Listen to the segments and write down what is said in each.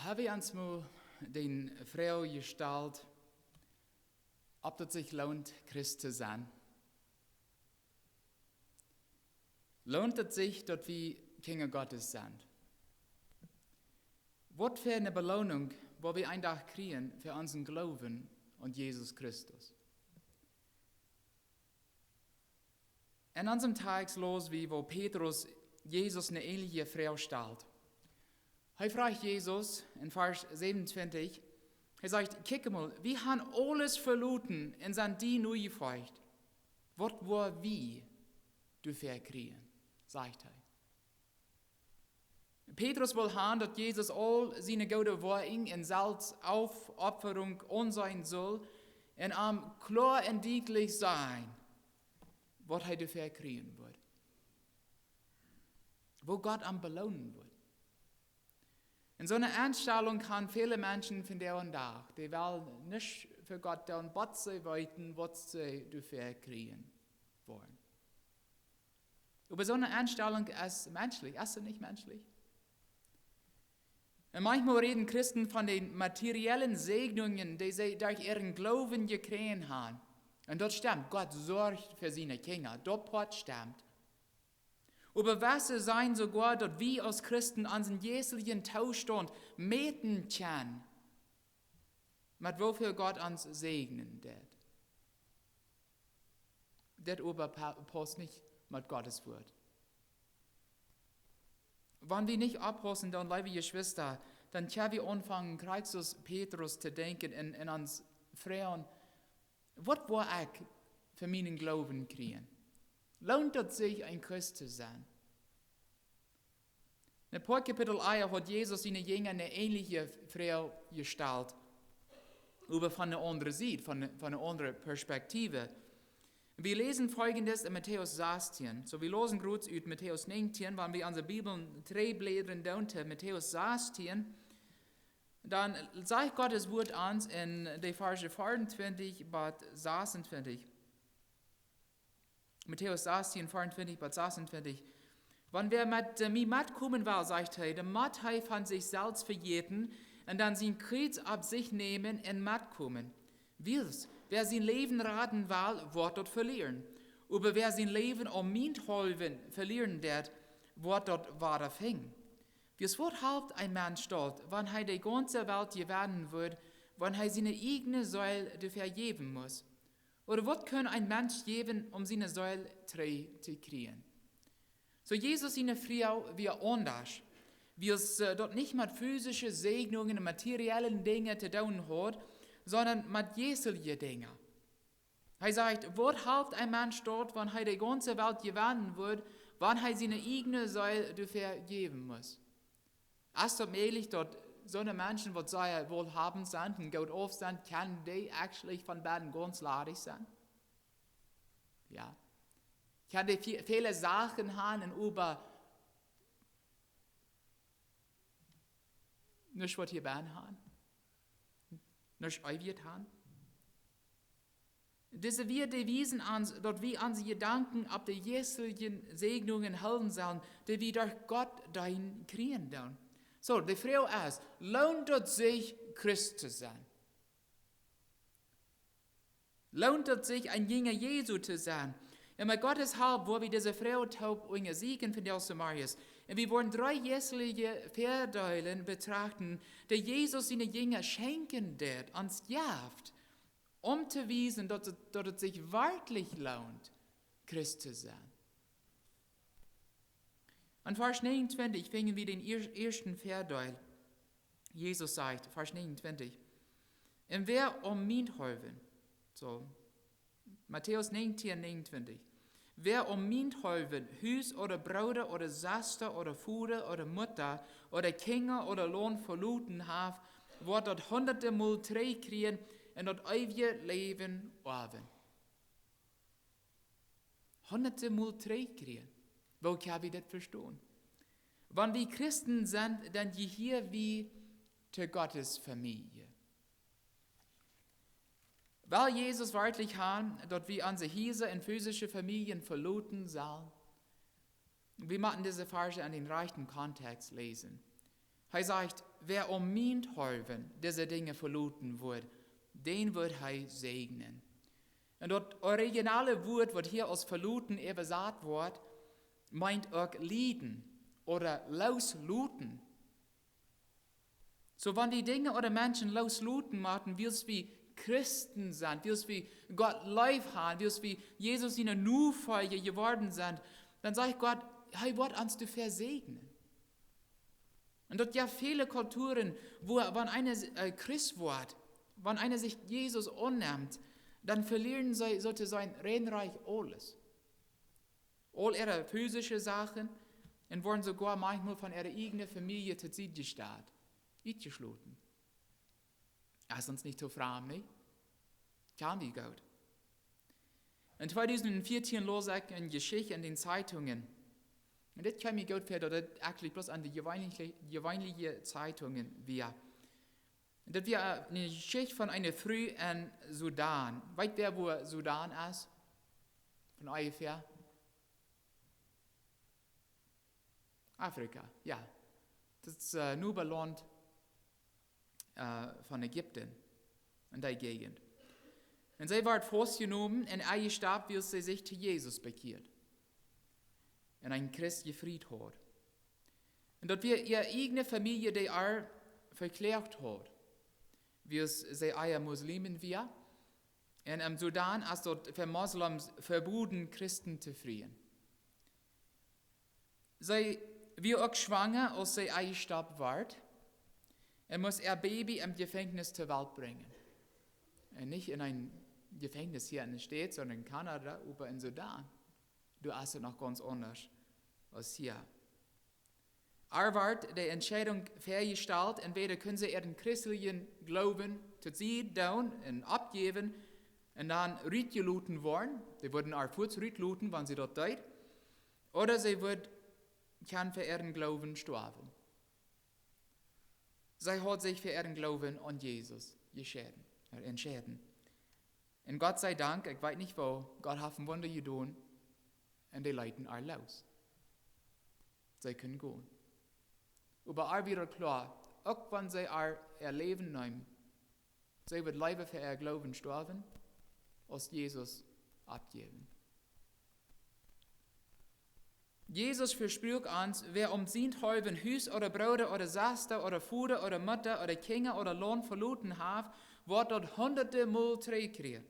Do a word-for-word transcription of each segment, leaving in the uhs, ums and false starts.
Hab wie ons mol dee Froag jestalt, auf daut sikj loont, Christ to sennen? Loont et sikj, daut wie Kjinja Gottes sent? Waut fa eene Beloonunk woa wie een Dach kjrieen fa onsen Gloowen aun Jesus Christus? En onsem Tekst läs wie, woo Petrus Jesus eene änelje Froag stalt. Hee fruach Jesus en Varsch säwenuntwintich, hee sajcht: "Kjikj mol, wie haben aules veloten un sent die nojefolcht. Waut woa wie doafäa kjrieen?", sajcht hee. Petrus wull haben, daut Jesus aul siene goode Woakjen un Selfstopferunk aunseenen sull un am kloa un dietlich sajen, waut hee doafäa kjrieen wudd, woo Gott am beloonen wudd. Un soone Enstalunk haben väle Menschen vondoag dän Dach. Dee wellen nuscht fa Gott doonen, bat see weeten, waut see doafäa kjrieen woaren. Oba soone Enstalunk es menschlich, es et nich menschlich? Un maunchmol räden Christen von de materiellen Säajnungen, dee see derch äaren Gloowen jekjräajen haben. Un daut stemt, Gott sorcht fa siene Kjinja, daut Poat stemt. Oba wesse sajen soogoa, daut wie aus Christen onsen jeistlichen Toostaunt mäten kjennen, met woo väl Gott ons säajnen deit. Dit oba pa-, pausst nich met Gottes Wuat. Wan wie nich oppaussen, dan, leewe Jeschwista, dan kjenn wie aunfangen, krakjt soo aus Petrus to denkjen un, un ons froagen: "Waut woa ekj fa mienen Gloowen kjrieen? Loont daut sikj, een Christ to sennen?" En een poa Kapitel ea haud Jesus siene Jinja eene änelje Froag jestalt, oba von eene aundre Sied, von eene, von eene aundre Perspektiew. Wie läsen foljendet en Matäus sastieen. Soo, wie läsen krakjt ut Matäus näajentieen, wan wie onse Bibel trigjbläden doonen to Matäus sastieen, dan sajcht Gottes Wuat ons en de Varsch veeauntwintich bat sasuntwintich. Matäus sastieen, veeauntwintich bat sasuntwintich. "Wan wäa met, äh, mie metkomen well", sajcht hee, "dee mott sikj von sikj selfst vejäten un dan sien Kjriez opp sikj nämen un metkomen. Wiels, wäa sien Läwen raden well, woat daut velieren. Oba wäa sien Läwen om mienthaulwen velieren deit, woat daut wada finjen. Wiels waut halpt een Mensch daut, wan hee de gaunze Welt jewennen wudd, wan hee siene ieejne Seel doafäa jäwen mott? Ooda waut kaun een Mensch jäwen, om siene Seel trigj to kjrieen?" Soo, Jesus siene Froag wia aundasch, wiels, äh, daut nich met physische Säajnungen un materielle Dinja to doonen haud, sonda met jeistelje Dinja. Hee sajcht: "Waut halpt een Mensch daut, wan hee de gaunze Welt jewennen wudd, wan hee siene ieejne Seel doafäa jäwen mott?" Es daut mäajlich, daut soone Menschen, waut sea wohlhabend sent un goot auf sent, kjennen dee actually von bennen gaunz ladich sennen? Jo. Kjennen dee ve-, väle Sachen haben un äwa nuscht waut hia bennen haben? Nuscht eewjet haben? Dise Wieed, dee wiesen ons, daut wie onse Jedanken opp de jeistelje Säajnungen hoolen sellen, dee wie derch Gott doahan kjrieen doonen. Soo, de Froag es: Loont daut sikj, Christ to sennen? Loont daut sikj, een Jinja Jesu to sennen? Un met Gottes Help woa wie dise Froag toop unjasieekjen vondoag zemorjes. Un wie woaren dree jeistelje Väadeelen betrachten, dee Jesus siene Jinja schenkjen deed, ons jeft, om to wiesen, daut et, daut et sikj werkjlich loont, Christ to sennen. En Varsch näajenuntwintich finjen wie dän eer-, ieeschten Väadeel. Jesus sajcht, Varsch näajenuntwintich: "Un wäa om mienthaulwen", soo, Matäus näajentieen, näajenuntwintich: "Wäa om mienthaulwen Hus ooda Brooda ooda Sesta ooda Voda ooda Mutta ooda Kjinja ooda Launt veloten haft, woat daut hundatmol trigjkjrieen un daut eewje Läwen oawen." Hundatmol trigjkjrieen. Woo kjenn wie daut vestonen? Wan wie Christen sent, dan jehia wie to Gottes Famielje. Well Jesus werkjlich haben, daut wie onse Hiesa un physische Famieljen veloten sellen? Wie motten dise Varsch en dän rajchten Kontext läsen. Hee sajcht: Wäa om mienthaulwen dise Dinja veloten woat, dän woat hee säajnen. Un daut originale Wuat, waut hia aus veloten äwasat woat, meent uk lieden ooda loosloten. Soo, wan wie Dinja ooda Menschen loosloten motten, wiels wie Christen sent, wiels wie Gott leef haben, wiels wie Jesus siene Nofolja jeworden sent, dan sajcht Gott, hee woat ons doafäa säajnen. Un daut jeft väle Kulturen, wua, wan eena, äh, Christ woat, wan eena sikj Jesus aunnemt, dan velieren see soo to sajen rein reich aules. Aul äare physische Sachen un woaren soogoa maunchmol von äare ieejne Famielje to Sied jestalt, utjeschloten. Es ons nich too framd, nä? Kjann wie goot. En tweedusendvieetieen laus ekj eene Jeschicht en de Zeitungen. Un dit kjeem mie goot väa, daut dit actually bloos aun de jeweenelje, jeweenelje Zeitungen wia. Daut wia eene Jeschicht von eene Fru en Sudan. Weet wäa, wua Sudan es? Von onjefäa? Afrika, jo. Daut es, äh, Nobalaunt, äh, von Ägipten, en dee Jäajent. Un see wort faustjenomen un enjestoppt, wiels see sikj to Jesus bekjieed un een Christ jefriet haud. Un daut wia äare ieejne Famielje, dee äa vekloagt haud, wiels see ea Muslimen wia. Un em Sudan es daut fa Moslems veboden, Christen to frieen. See wia uk schwanga, aus see enjestoppt wort, un must äa Baby em Jefenkjnis to Welt brinjen. Un nich en een Jefenkjnis hia en de States, sonda en Kanada, oba en Sudan. Doa es et noch gaunz aundasch aus hia. Äa wort de Entscheidunk väajestalt, entwäda kunn see äaren christeljen Gloowen to Sied doonen un oppjäwen un dan rutjeloten woaren. See wudden äa fuaz rutloten, wan see daut deed. Ooda see wudd kjennen fa äaren Gloowen stoawen. See haud sikj fa äaren Gloowen aun Jesus jeschäden, äh, entschäden. Un Gott sie Dank, ekj weet nich woo, Gott haft een Wunda jedonen un dee leeten äa loos. See kunn gonen. Oba äa wia kloa, uk wan see äa, äa Läwen neem, see wudd leewa fa äaren Gloowen stoawen, aus Jesus oppjäwen. Jesus vesprakjt ons, wäa om sienthaulwen Hus ooda Brooda ooda Sesta ooda Voda ooda Mutta ooda Kjinja ooda Launt veloten haft, woat daut hundade Mol trigjkjrieen.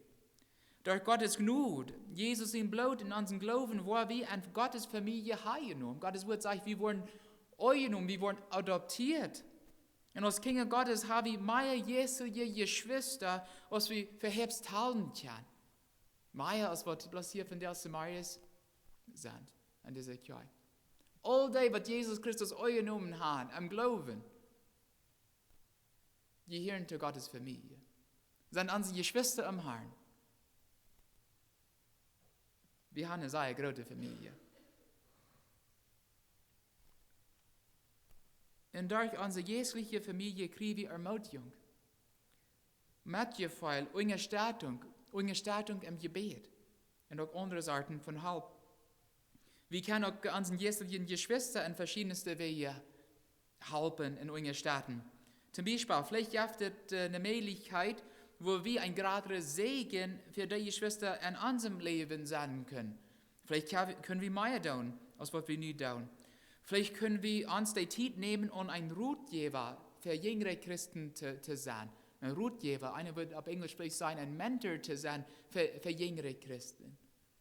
Derch Gottes Jnod, Jesus sien Bloot un onsen Gloowen, woa wie en Gottes Famielje aunjenomen. Gottes Wort sajcht, wie woaren aunjenomen, wie woaren adoptiert. Un aus Kjinja Gottes ha wie mea jeistelje Jeschwista, aus wie veheftalen kjennen. Mea aus waut bloos hia von de Samarias sent en dise Kjoakj. Aul dee, waut Jesus Christus aunjenomen haben, em Gloowen, dee jehieren to Gottes Famielje. Sent onse Jeschwista em Harn. Wie haben eene sea groote Famielje. Un derch onse jeistelje Famielje kjrie wie Ermutigung, Metjefeel, Unjastettunk, Unjastettunk em Jebäd un uk aundre Sorten von Help. Wie kjennen uk onse jeistelje Jeschwista en veschiedne Wäaj halpen un unjastetten. Toom Biespel, veleicht jeft et, äh, eene Mäajlichkjeit, wua wie een jratren Säajen fa de Jeschwista en onsem Läwen sennen kjennen. Veleicht kje-, kjenn wie mea doonen, aus waut wie nu doonen. Veleicht kjenn wie ons de Tiet nämen, om een Rotjäwa fa jinjre Christen to, to sennen. Een Rotjäwa, eena wudd opp Enjlisch veleicht sajen, een Mentor to sennen fa, fa jinjre Christen.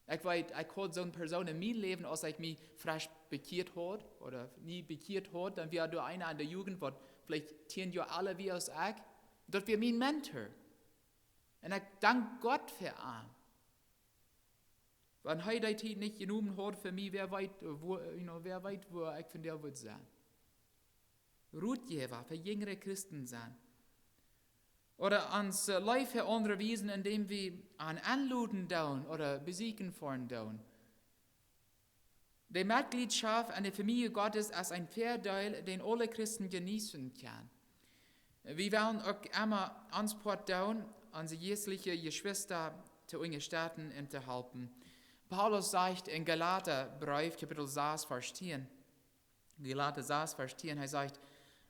Ekj weet, ekj haud soone Persoon en mien Läwen, aus ekj mie fresch bekjieet haud, ooda nie bekjieet haud, dan wia doa eena en de Jugend, waut veleicht tieen Joa ella wia aus ekj. Daut wia mien Mentor. Un ekj dank Gott fa am. Wan hee dee Tiet nich jenomen haud fa mie, wäa weet, wua, you know, wäa weet, wua ekj vondoag wudd sennen. Rotjäwa fa jinjre Christen sennen. Ooda ons, äh, Leew fa aundre wiesen, endäm wie an enloden doonen ooda besieekjen foaren doonen. De Metgliedschaft en de Famielje Gottes es een Väadeel, dän aule Christen jeneeten kjennen. Wie wellen uk emma ons Poat doonen, onse jeistelje Jeschwista to unjastetten un to halpen. Paulus sajcht en Galata Breef, Kapitel sas, Varsch tieen, Galata sas, Varsch tieen, hee sajcht: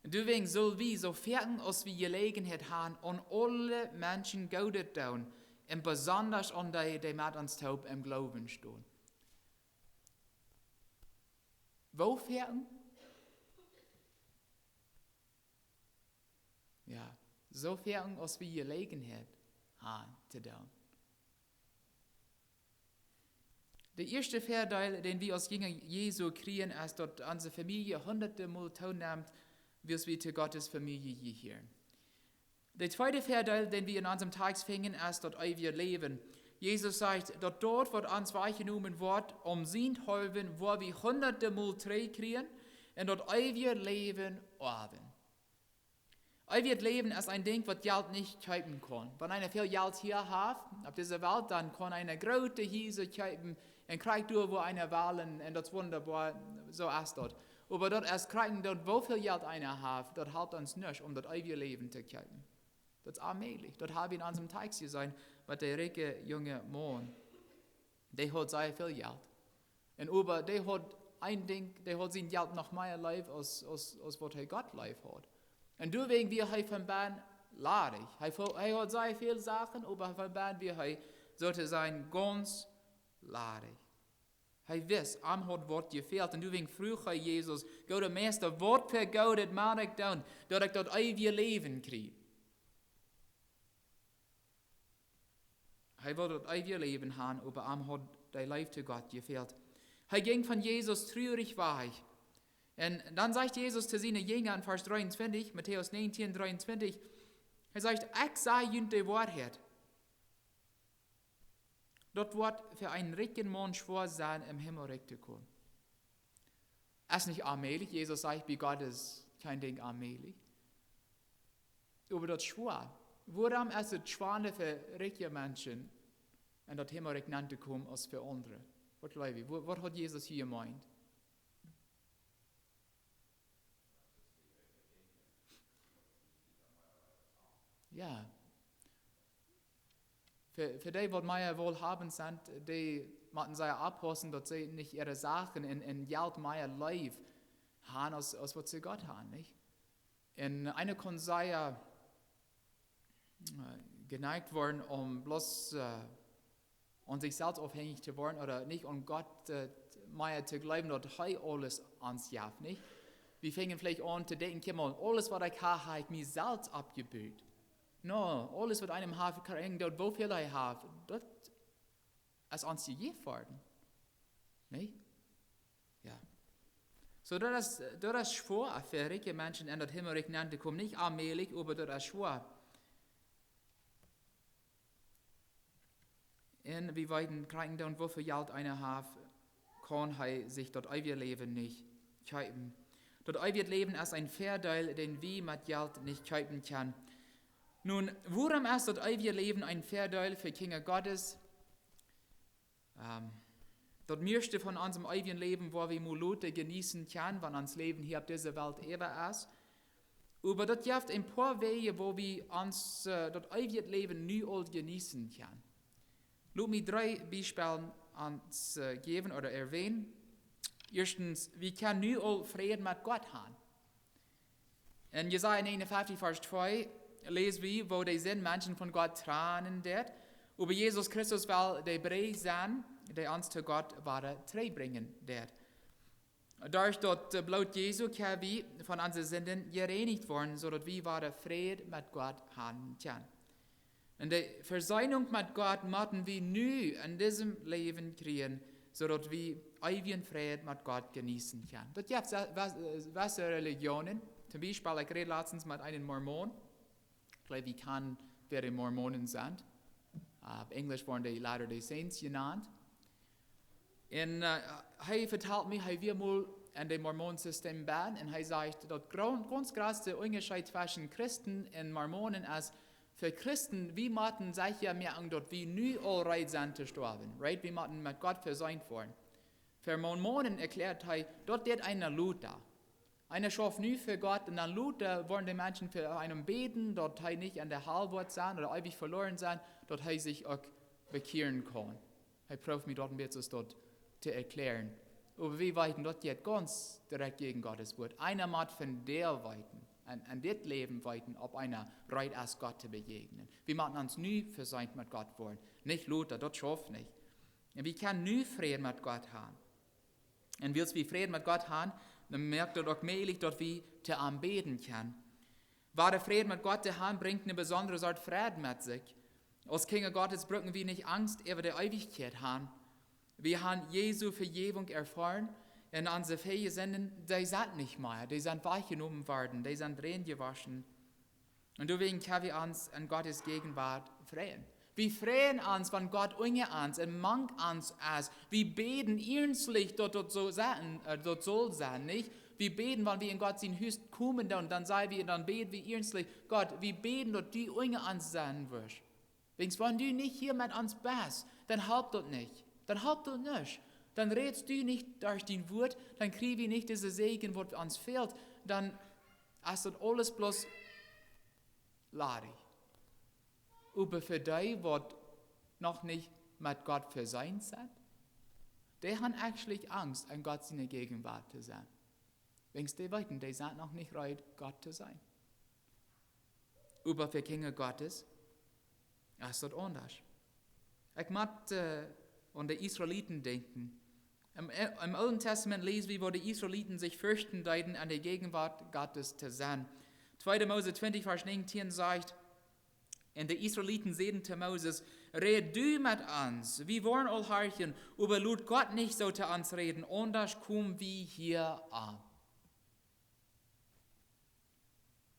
Un doawäajen sull wie, soo foaken aus wie Jeläajenheit haben, aun aule Menschen Goodet doonen, un besondasch aun dee, dee met ons toop em Gloowen stonen. Woo foaken? Jo, soo foaken aus wie Jeläajenheit haben to doonen. De ieeschte Väadeel, dän wie aus Jinja Jesu kjrieen, es daut onse Famielje hundate Mol toonemt, wiels wie to Gottes Famielje jehieren. De tweede Väadeel, dän wie en onsem Tekjst finjen, es daut eewje Läwen. Jesus sajcht, daut daut, waut ons wajchjenomen woat, om sienthaulwen woa wie hundate Mol trigj kjrieen un daut eewje Läwen oawen. Eewjet Läwen es een Dinkj, waut Jelt nich kjeepen kaun. Wan eena väl Jelt hia haft opp dise Welt, dan kaun eena groote Hiesa kjeepen un krakjt doa, wua eena well, un, un daut es wundaboa, soo es daut. Oba daut es krakjt daut, woo väl Jelt eena haft, daut halpt ons nuscht, om daut eewje Läwen to kjeepen. Daut es onmäajlich. Daut hab wie en onsem Tekjst jeseenen met dän rikjen jungen Maun. Dee haud sea väl Jelt. Un oba dee haud een Dinkj, dee haud sien Jelt noch mea leef aus, aus, aus waut hee Gott leef haud. Un doawäajen wia hee von bennen ladich. Hee, vo- hee haud sea väl Sachen, oba von bennen wia hee, soo to sajen, gaunz ladich. Hee wist, am haud waut jefält. Un doawäajen fruach hee Jesus: "Gooda Meista, waut fa Goodet mott ekj doonen, daut ekj daut eewje Läwen kjrie?" Hee wull daut eewje Läwen haben, oba am haud de Leew to Gott jefält. Hee jinkj von Jesus trurich wajch. Un dan sajcht Jesus to siene Jinja en Varsch dreeuntwintich, Matäus näajentieen dreeuntwintich, hee sajcht: "Ekj saj junt de Woarheit. Daut woat fa eenen rikjen Maun schwoa sennen, em Himmelrikj to komen." Es nich onmäajlich. Jesus sajcht, bie Gott es kjeen Dinkj onmäajlich. Oba daut es schwoa. Wuarom es et schwoa fa rikje Menschen en daut Himmelrikj nenn to komen aus fa aundre? Waut jleew jie? Wa-, waut haud Jesus hia jemeent? Jo. Fa, fa dee, waut mea wohlhabend sent, dee motten sea oppaussen, daut see nich äare Sachen un, un Jelt mea leef haben aus, aus waut see Gott haben, nich? Un eena kaun sea, äh, jeneigt woaren, om bloos, äh, aun sikj selfst aufhänjich to woaren ooda nich aun Gott, äh, mea to jleewen, daut hee aules ons jeft, nich? Wie fangen veleicht aun to denkjen: "Kjikj mol, aules, waut ekj hab, hab ekj mie selfst oppjebut." No, aules, waut eena haft, krakjt daut, woo väl hee haft, daut es ons jejäft worden. Nich? Jo. Soo, daut es, daut es schwoa fa rikje Menschen en daut Himmelrikj nenn to komen. Nich onmäajlich, oba daut es schwoa. Un wie weeten, krakjt daut, woo väl Jelt eena haft, kaun hee sikj daut eewje Läwen nich kjeepen. Daut eewje Läwen es een Väadeel, dän wie met Jelt nich kjeepen kjennen. Nu, wuarom es daut eewje Läwen een Väadeel fa Kjinja Gottes? Ähm, daut mieeschte von onsem eewjen Läwen woa wie mol lota jeneeten kjennen, wan ons Läwen hia opp dise Welt äwa es. Oba daut jeft een poa Wäaj, woo wie ons, äh, daut eewje Läwen nu aul jeneeten kjennen. Lot mie dree Biespels ons, äh, jäwen ooda erwänen. Ieeschtens, wie kjennen nu aul Fräd met Gott haben. En Jesaja näajenunfeftich, Varsch twee, läs wie, woo de Sind Menschen von Gott trannen deed. Oba Jesus Christus well de Brigj sennen, dee ons to Gott wada trigjbrinjen deed. Derch daut, äh, Bloot Jesu kjenn wie von onse Sinden jereinicht woaren, soo daut wie wada Fräd met Gott haben kjennen. Un de Vesöhnung met Gott motten wie nu en disem Läwen kjrieen, soo daut wie eewjen Fräd met Gott jeneeten kjennen. Daut jeft se-, wes-, äh, wesse Relijionen. Toom Biespel, ekj räd latstens met eenen Mormon. Ekj jleew, jie kjanen, wäa de Mormonen sent. Äh, opp Enjlisch woaren dee Latter-day Saints jenant. Un, äh, hee vetalt mie, hee wia mol en de Mormonsystem bennen un hee sajcht, daut Grund, gaunz jratste Unjascheet tweschen Christen un Mormonen es, fa Christen, wie motten secha moaken, daut wie nu aul reed sent to stoawen, right? Wie motten met Gott vesöhnt woaren. Fa Mormonen erkjläat hee, daut deit eena lota. Eena schauft nu fa Gott un dan lota woaren de Menschen fa eenem bäden, daut hee nich en de Hal woat sennen ooda eewich veloaren sennen, daut hee sikj uk bekjieren kaun. Hee proowt mie daut een bät soo daut to erkjläaren. Oba wie weeten, daut jeit gaunz direkt jäajen Gottes Wuat. Eena mott von däa weeten. Un, un dit Läwen weeten, auf eena reed es, Gott to bejäajnen. Wie motten ons nu vesient met Gott woaren, nich lota, daut schauft nich. Un wie kjennen nu Fräd met Gott haben. Un wiels wie Fräd met Gott haben, dan moakt daut uk mäajlich, daut wie to am bäden kjennen. Wada Fräd met Gott to haben, brinjt eene besondre Sort Fräd met sikj. Aus Kjinja Gottes brucken wie nich Angst äwa de Eewichkjeit haben. Wie haben Jesu Vejäwunk erfoaren un onse väaje Sinden, dee sent nich mea, dee sent wajchjenomen worden, dee sent reinjewoschen. Un doawäajen kjenn wie ons en Gottes Jäajenwuat freien. Wie freien ons, wan Gott unja ons un mank ons es. Wie bäden iernstlich, daut daut soo sennen, äh, daut saul sennen, nich? Wie bäden, wan wie en Gott sien Hus komen, dan, dan saj wie, dan bäden wie iernstlich: Gott, wie bäden, daut du unja ons sennen woascht. Wiels wan du nich hia met ons best, dan halpt daut nich. Dan halpt daut nich. Dan rätst du nich derch dien Wuat, dan kjrie wie nich dise Säajen, waut ons fält. Dan es daut aules bloos ladich. Oba fa dee, waut noch nich met Gott vesient sent, dee haben actually Angst, en Gott siene Jäajenwuat to sennen. Wiels dee weeten, dee sent noch nich reed, Gott to seenen. Oba fa Kjinja Gottes es daut aundasch. Ekj mott, äh, aun de Israeliten denkjen. Em, em Oolen Tastament läs wie, woo de Israeliten sikj ferchten deeden, en de Jäajenwuat Gottes to sennen. Tweede Mose twintich, Varsch näajentieen sajcht: Un de Israeliten säden to Moses: Räd du met ons, wie woaren aul horchen, oba lot Gott nich soo to ons räden, aundasch kom wie hia om.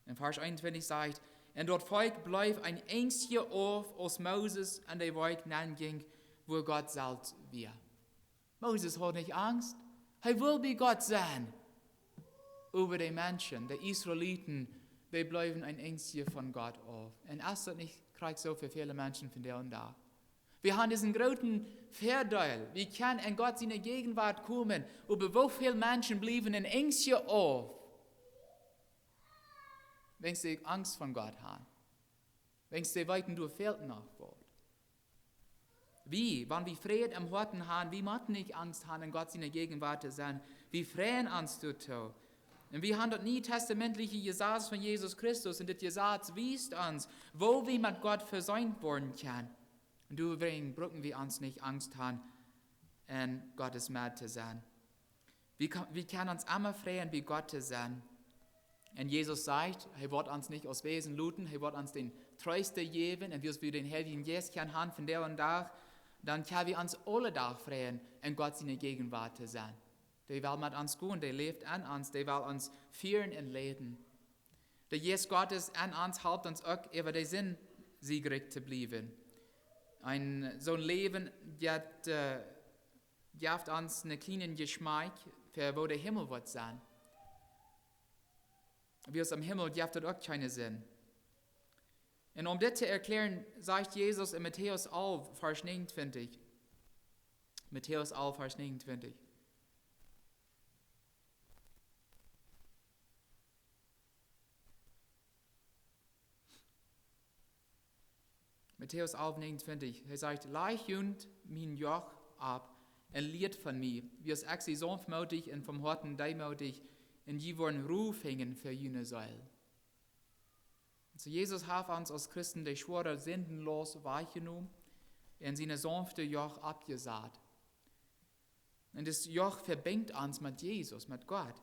Un Varsch eenuntwintich sajcht: Un daut Volkj bleef een Enjstje auf, aus Moses en de Wolkj nenn jinkj, wua Gott selfst wia. Moses haud nich Angst. Hee wull bie Gott sennen. Oba de Menschen, de Israeliten, dee bleewen een Enjstje von Gott auf. Un es daut nich krakjt soo fa väle Menschen vondoag dän Dach? Wie haben disen grooten Väadeel. Wie kjennen en Gott siene Jäajenwuat komen, oba woo väl Menschen bliewen een Enjstje auf, wiels see Angst von Gott haben. Wiels see weeten, doa fält noch waut. Wie, wan wie Fräd em Hoaten haben, wie motten nich Angst haben, en Gott siene Jäajenwuat to sennen. Wie freien ons doatoo. Un wie haben daut nieetestamentliche Jesaz von Jesus Christus. Un dit Jesaz wiest ons, woo wie met Gott vesient woaren kjennen. Un doawäajen brucken wie ons nich Angst haben, en Gott siene Mot to sennen. Wie kje-, wie kjennen ons emma freien, bie Gott to sennen. Un Jesus sajcht, hee woat ons nich aus Wesen loten, hee woat ons dän Treesta jäwen. Un wiels wie dän Heiljen Jeist kjennen haben vondoag dän Dach, dan kjenn wie ons aule Doag freien, en Gott siene Jäajenwuat to sennen. Dee well met ons gonen, dee läft en ons, dee well ons fieren un leiden. De Jeist Gottes en ons halpt ons uk, äwa de Sind siegrikj to bliewen. Een soon Läwen, daut, äh, jeft ons een kjlienen Jeschmakj fa woo de Himmel woat sennen. Wiels em Himmel jeft et uk kjeene Sind. Un om dit to erkjläaren, sajcht Jesus en Matäus alf, Varsch näajenuntwintich. Matäus alf, Varsch näajenuntwintich. Matäus alf, näajenuntwintich, hee sajcht: Lajcht junt mien Joch opp un lieet von mie, wiels ekj sie saunftmootich un von Hoaten deemootich, un jie woaren Ru finjen fa june Seel. Soo Jesus haft ons aus Christen de schwoare Sindenlaust wajchjenomen un sien saunftet Joch oppjesat. Un dit Joch vebinjt ons met Jesus, met Gott.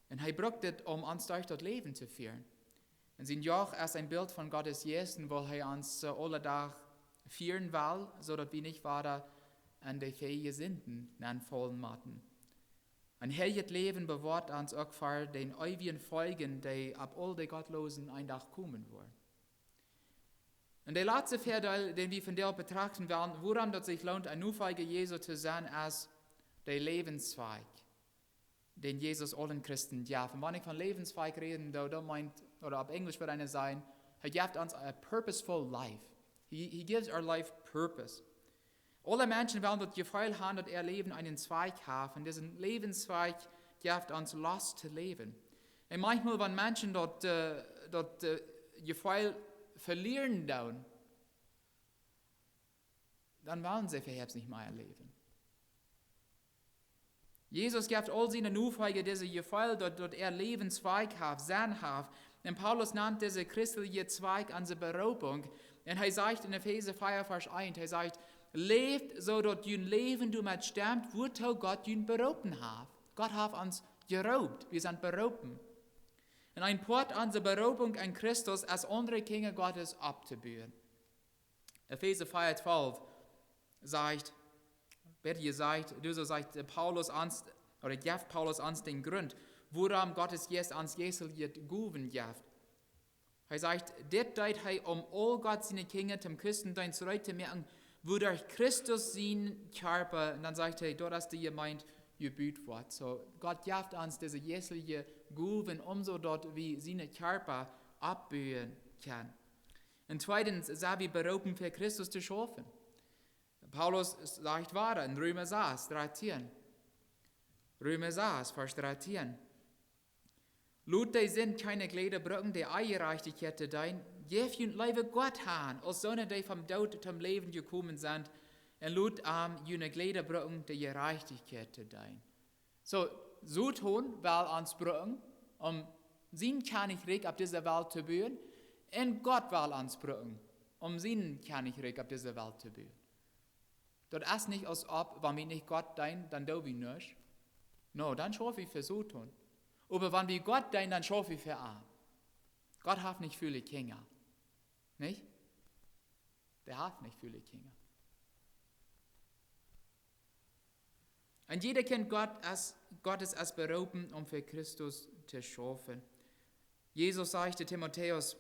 Un hee brukt dit, om ons derch daut Läwen to fieren. Un sien Joch es een Bilt von Gottes Jeist, woo hee ons, äh, aule Doag fieren well, soo daut wie nich wada en de väaje Sinden nenfaulen motten. Een heiljet Läwen bewoat ons uk ver dän eewjen Foljen, dee opp aul de Gottlosen een Dach komen woaren. Un de latste Väadeel, dän wie vondoag betrachten wellen, wuarom daut sikj loont, een Nofolja Jesu to sennen, es de Läwenszwakj, dän Jesus aule Christen jeft. Un wan ekj von Läwenszwakj räden doo, dan meent, ooda opp Enjlisch wudd eena sajen, hee jeft ons a purposeful life. He, he gives our life purpose. Aule Menschen wellen daut Jefeel haben, daut äa Läwen eenen Zwakj haft. Un disen Läwenszwakj jeft ons Lust to läwen. Un maunchmol, wan Menschen daut, äh, daut, äh, Jefeel velieren doonen, dan wellen see veleicht nich mea läwen. Jesus jeft aul siene Nofolja dit Jefeel, daut, daut äa Läwen Zwakj haft, Senn haft. Un Paulus nant dise christelje Zweig aun siene Beroopunk. Un hee sajcht en Efeesa vea, Varsch eent, hee sajcht: "Läft soo, daut jun Läwen doamet stemt, wuatoo Gott jun beroopen haft." Gott haft ons jeroopt, wie sent beroopen. Un een Poat onse Beroopunk en Christus es, aundre Kjinja Gottes opptobuen. Efeesa vea twalf sajcht, woat jesajcht, doa sajcht Paulus ons, ooda jeft Paulus ons dän Grunt, wuarom Gott ons jeistliche Gowen jeft. Hee sajcht: "Dit deed hee, om aul Gott siene Kjinja toom Christendeenst reed to moaken, wuaderch Christus sien Kjarpa", un dan sajcht hee, daut es de Jemeent, "jebut woat." Soo, Gott jeft ons dise jeistliche Gowen, om soo daut wie sien Kjarpa oppbuen kjennen. Un tweedens, sent wie beroopen, fa Christus to schaufen. Paulus sajcht wieda en Reema sas, dartieen. Reema sas, Varsch dartieen: "Lot de Sind kjeene Jläda brucken, de Onjerajchtichkjeit to doonen. Jäft junt leewa Gott han, aus soone, dee vom Doot toom Läwen jekomen sent, un lot am june Jläda brucken, de Jerajchtichkjeit to doonen." Soo, Soton well ons brucken, om sien Kjennichrikj opp dise Welt to buen, un Gott well ons brucken, om sien Kjennichrikj opp dise Welt to buen. Daut es nich aus auf, wan wie nich Gott deenen, dan doo wie nuscht. No, dan schauf wie fa Soton. Oba wan wie Gott deenen, dan schauf wie fa am. Gott haft nich väle Kjinja. Nich? Dee haft nich väle Kjinja. Un jieda Kjint Gott es, Gottes es beroopen, om fa Christus to schaufen. Jesus sajcht to Timotäus,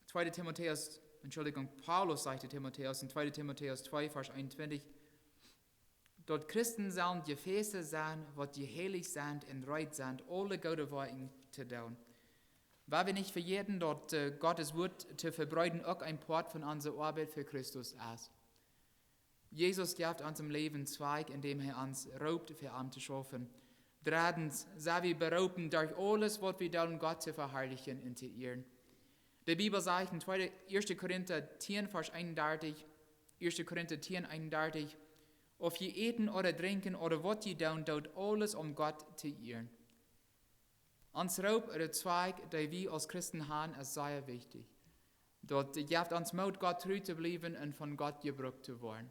tweede Timotäus, Entschuldigung, Paulus sajcht to Timotäus en tweede Timotäus twee, Varsch eenuntwintich, daut Christen sellen Jefäsa sennen, waut heilich sent un reed sent, aule goode Woakjen to doonen. Well wie nich vejäten, daut, äh, Gottes Wuat to vebreeden uk een Poat von onse Oabeit fa Christus es. Jesus jeft ons em Läwen Zweig, endäm hee ons roopt, fa am to schaufen. Dreddens, sent wie beroopen, derch aules, waut wie doonen, Gott to veharlichen un to ieren. De Bibel sajcht en tweede, Ieeschte Korinta tieen, Varsch eenundartich, Ieeschte Korinta tieen, eenundartich: "Auf jie äten ooda drinkjen ooda waut jie doonen, doot aules, om Gott to ieren." Ons Roop, de Zweig, dee wie aus Christen han, es sea wichtich. Daut jeft ons Moot, Gott tru to bliewen un von Gott jebrukt to woaren.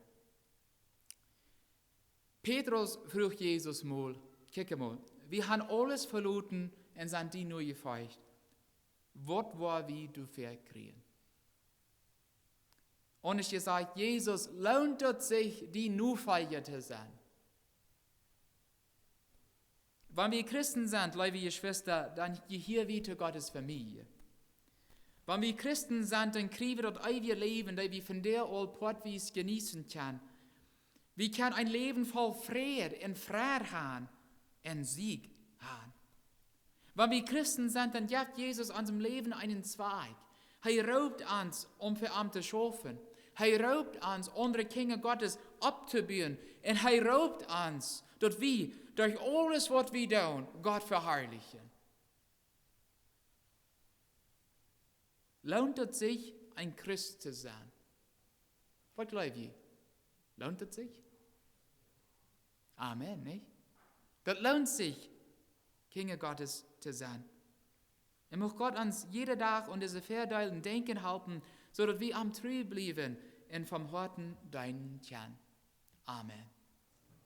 Petrus fruach Jesus mol: "Kjikj mol, wie han aules veloten un sent die nojefolcht. Waut woa wie doafäa kjrieen?" Aundasch jesajcht: "Jesus, loont daut sikj, die Nofolja to sennen?" Wan wie Christen sent, leewe Jeschwista, dan jehia wie to Gottes Famielje. Wan wie Christen sent, dan kjrie wie daut eewje Läwen, daut wie vondoag aul poatwies jeneeten kjennen. Wie kjennen een Läwen voll Fräd un Freid han un Sieg han. Wan wie Christen sent, dan jeft Jesus onsem Läwen eenen Zweck. Hee roopt ons, om fa am to schaufen. Hee roopt ons, aundre Kjinja Gottes opptobuen. Un hee roopt ons, daut wie derch aules, waut wie doonen, Gott veharlichen. Loont et sikj, een Christ to sennen? Waut jleew jie? Loont et sikj? Amen, nich? Daut loont sikj, Kjinja Gottes to sennen. Un mucht Gott ons jieda Dach aun dise Väadeelen denkjen halpen, soo daut wie am tru bliewen un von Hoaten deenen kjennen. Amen.